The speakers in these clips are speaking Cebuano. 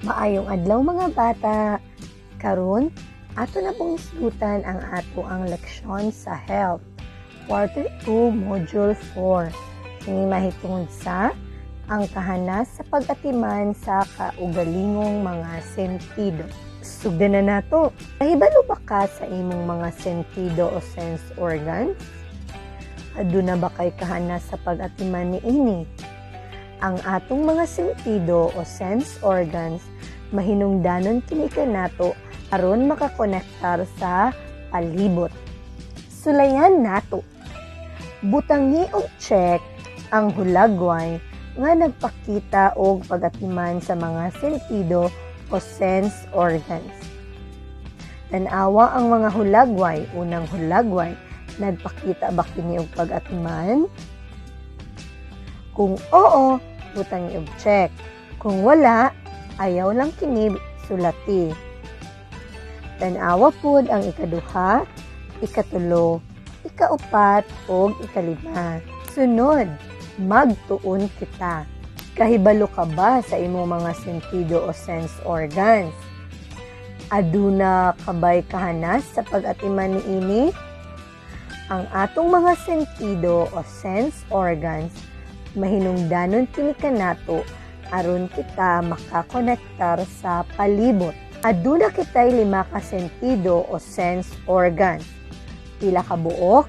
Maayong adlaw, mga bata. Karon, ato na pong isgutan ang ato ang leksyon sa Health, Quarter 2, Module 4. Kini mahitungod sa ang kahanas sa pag-atiman sa kaugalingong mga sentido. Sugdan na nato. Nahibalo ba ka sa imong mga sentido o sense organs? Aduna ba kay kahanas sa pag-atiman niini? Ang atong mga sentido o sense organs mahinungdanon kini kanato aron makakonektar sa palibot. Sulayan nato. Butangi og check ang hulagway nga nagpakita og pag-atiman sa mga sentido o sense organs. Tan-awa ang mga hulagway. Unang hulagway, nagpakita ba kini og pag-atiman? Kung oo, butangi og check. Kung wala, ayaw lang kini sulati. Tan-awa pud ang ikaduha, ikatulo, ikaupat ug ikalima. Sunod, magtuon kita. Kahibalo ka ba sa imong mga sentido o sense organs? Aduna ka bay kahanas sa pag-atiman niini? Ang atong mga sentido o sense organs mahinungdanon kini kanato aron kita makakonektar sa palibot. Aduna kitay lima ka sentido o sense organs. Pila ka buok?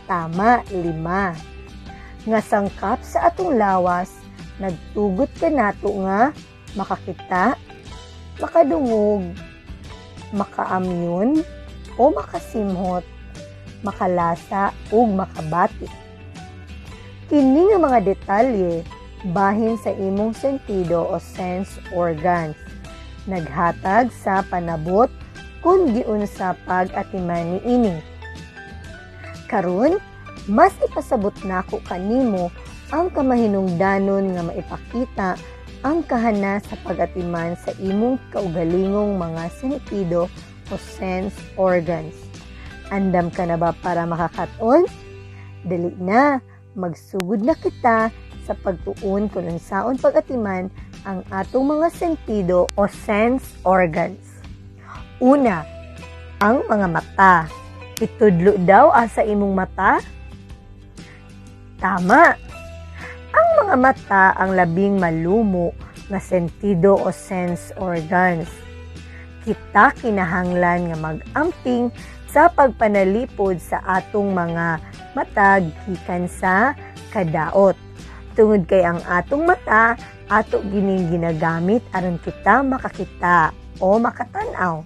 Tama, lima. Nga sangkap sa atong lawas, nagtugot kanato nga makakita, makadungog, makaamyon o makasimhot, makalasa ug makabati. Kini nga mga detalye bahin sa imong sentido o sense organs. Naghatag sa panabot kung giunsa pag-atiman niini. Karon, mas ipasabot nako kanimo ang kamahinungdanon nga maipakita ang kahanas sa pag-atiman sa imong kaugalingong mga sentido o sense organs. Andam ka na ba para makakat-on? Dali na, magsugod na kita sa pagtuon kung unsaon pag-atiman ang atong mga sentido o sense organs. Una, ang mga mata. Itudlo daw asa imong mata? Tama. Ang mga mata ang labing malumo nga sentido o sense organs. Kita kinahanglan nga mag-amping sa pagpanalipod sa atong mga mata gikan sa kadaot. Tungod kay ang atong mata ato gining ginagamit aron kita makakita o makatan-aw.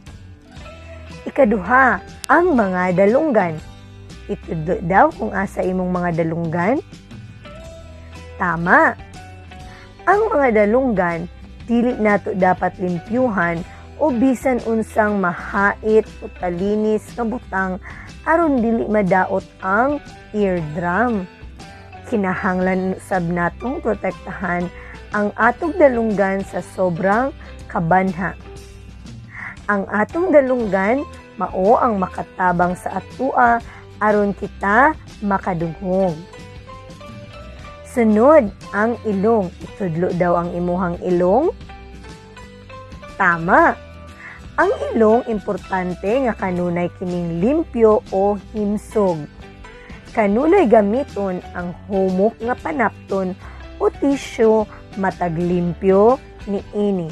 Ikaduha, ang mga dalunggan. Itudlo daw kung asa imong mga dalunggan? Tama. Ang mga dalunggan dili nato dapat limpyuhan o bisan unsang mahait o talinis nga butang aron dili madaot ang eardrum. Kinahanglan sab natong protektahan ang atong dalunggan sa sobrang kabanha. Ang atong dalunggan mao ang makatabang sa atua aron kita makadungog. Sunod, ang ilong. Itudlo daw ang imuhang ilong? Tama. Ang ilong, importante nga kanunay kining limpyo o himsog. Kanunay gamiton ang humok nga panapton o tissue matag limpyo niini.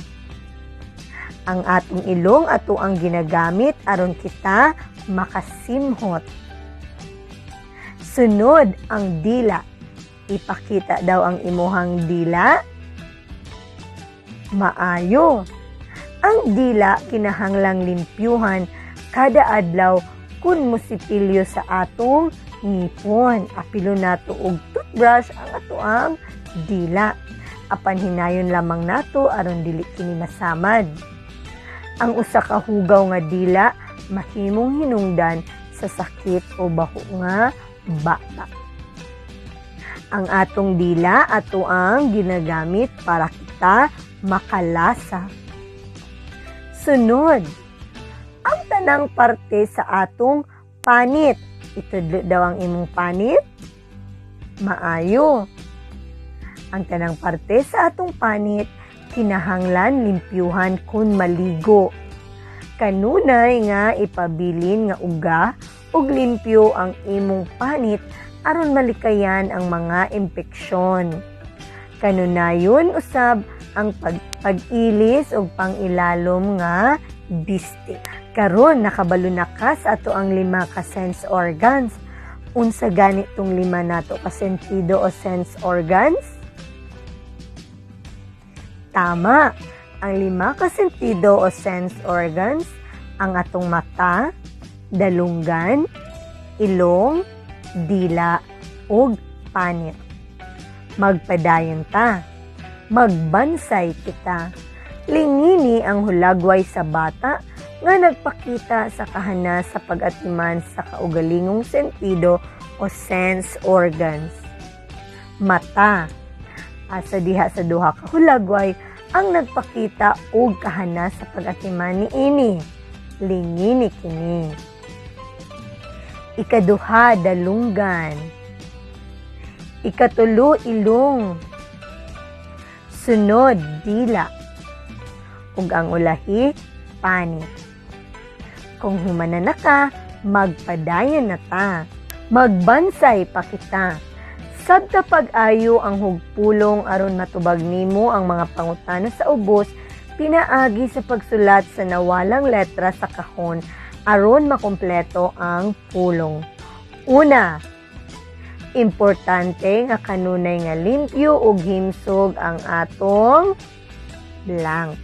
Ang atong ilong ato ang ginagamit aron kita makasimhot. Sunod, ang dila. Ipakita daw ang imuhang dila? Maayo. Ang dila kinahanglang limpyuhan kada adlaw kun mosipilyo sa atong ngipon. Apilo nato og toothbrush ang atoang dila. Apan hinayon lamang nato aron dili kini masamad. Ang usa ka hugaw nga dila mahimong hinungdan sa sakit o baho nga bata. Ang atong dila ato ang ginagamit para kita makalasa. Sunod, ang tanang parte sa atong panit. Itudlo daw ang imong panit? Maayo. Ang tanang parte sa atong panit Kinahanglan limpyuhan kun maligo. Kanunay nga ipabilin nga uga ug limpyo ang imong panit aron malikayan ang mga impeksyon. Kanunayon usab ang pag-ilis og pangilalom nga bistik. Karon nakabalo na ka sa atoang lima ka sense organs. Unsa gani tong lima nato ka sentido o sense organs? Tama, ang lima ka sentido o sense organs ang atong mata, dalunggan, ilong, dila, ug panit. Magpadayon ta. Magbansay kita. Lingini ang hulagway sa bata nga nagpakita sa kahanas sa pag-atiman sa kaugalingong sentido o sense organs. Mata. Asa diha sa duha ka hulagway ang nagpakita og kahanas sa pag-atiman niini? Lingini kini. Ikaduha, dalunggan. Ikatulo, ilong. Sunod, dila. Ug ang ulahi, panit. Kung humana na ka, magpadayon na ta. Magbansay pa kita. Sabta pag-ayo ang hugpulong aron matubag nimo ang mga pangutana sa ubos pinaagi sa pagsulat sa nawalang letra sa kahon aron makumpleto ang pulong. Una, importante nga kanunay nga limpyo ug himsog ang atong blank.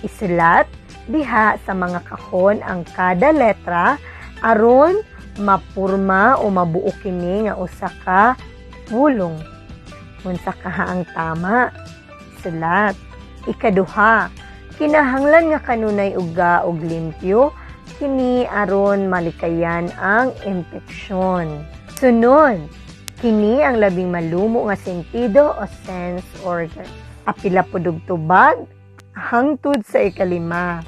Isulat diha sa mga kahon ang kada letra aron mapurma o mabuo kini nga usa ka pulong. Unsa kaha ang tama? Sulat. Ikaduha, kinahanglan nga kanunay uga og limpyo kini aron malikayan ang impeksyon. Sunod, kini ang labing malumo nga sentido o sense organ. Apila pud og tubag hangtod sa ikalima.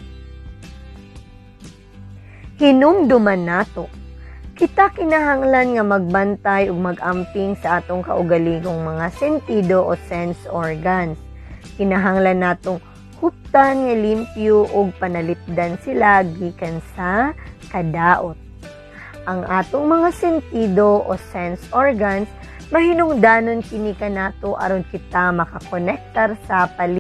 Hinumduman nato, kita kinahanglan nga magbantay ug mag-amping sa atong kaugalingong mga sentido o sense organs. Kinahanglan natong huptan nga limpyo ug panalipdan sila gikan sa kadaot. Ang atong mga sentido o sense organs mahinungdanon kini kanato aron kita makakonektar sa palibot.